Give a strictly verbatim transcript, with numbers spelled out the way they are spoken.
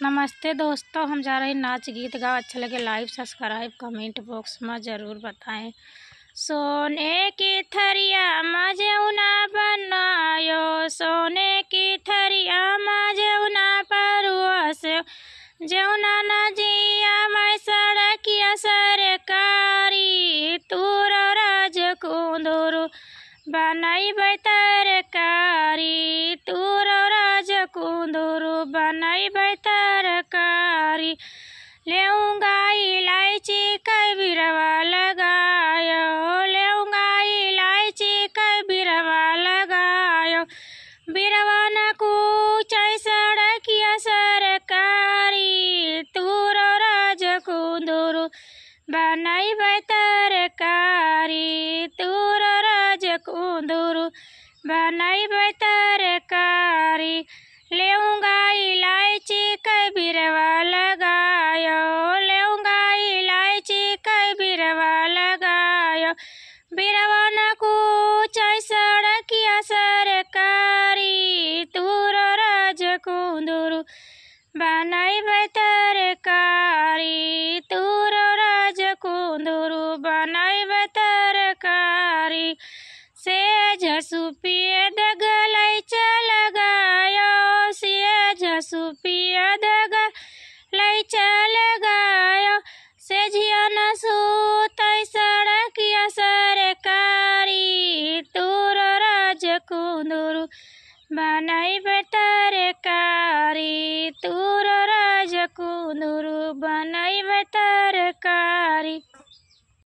नमस्ते दोस्तों, हम जा रहे नाच गीत गाओ। अच्छा लगे like, subscribe, comment box में जरूर बताएं। सोने की थरिया में जेवना बनायो, सोने की थरिया में जेवना परोसो, जेवना नदिया में सड़किया सरकारी, तूरो राज कुंदुरु बनैबै तरकारी, तूरो राज कुंदुरु बनैबै तरकारी। लेउंगा इलायची कै बिरवा लगायो, लेउंगा इलायची कै बिरवा लगायो। बिरवा न कुचै सड़किया सरकारी, तूरो राज कुंदुरु बनैबै तरकारी, तूरो राज कुंदुरु बनैबै तरकारी। लेउंगा इलायची कै बिरवा लगायो, लेउंगा इलायची कै बिरवा लगायो। बिरवा न कुचै सड़किया सरकारी, तूरो राज कुंदुरु बनैबै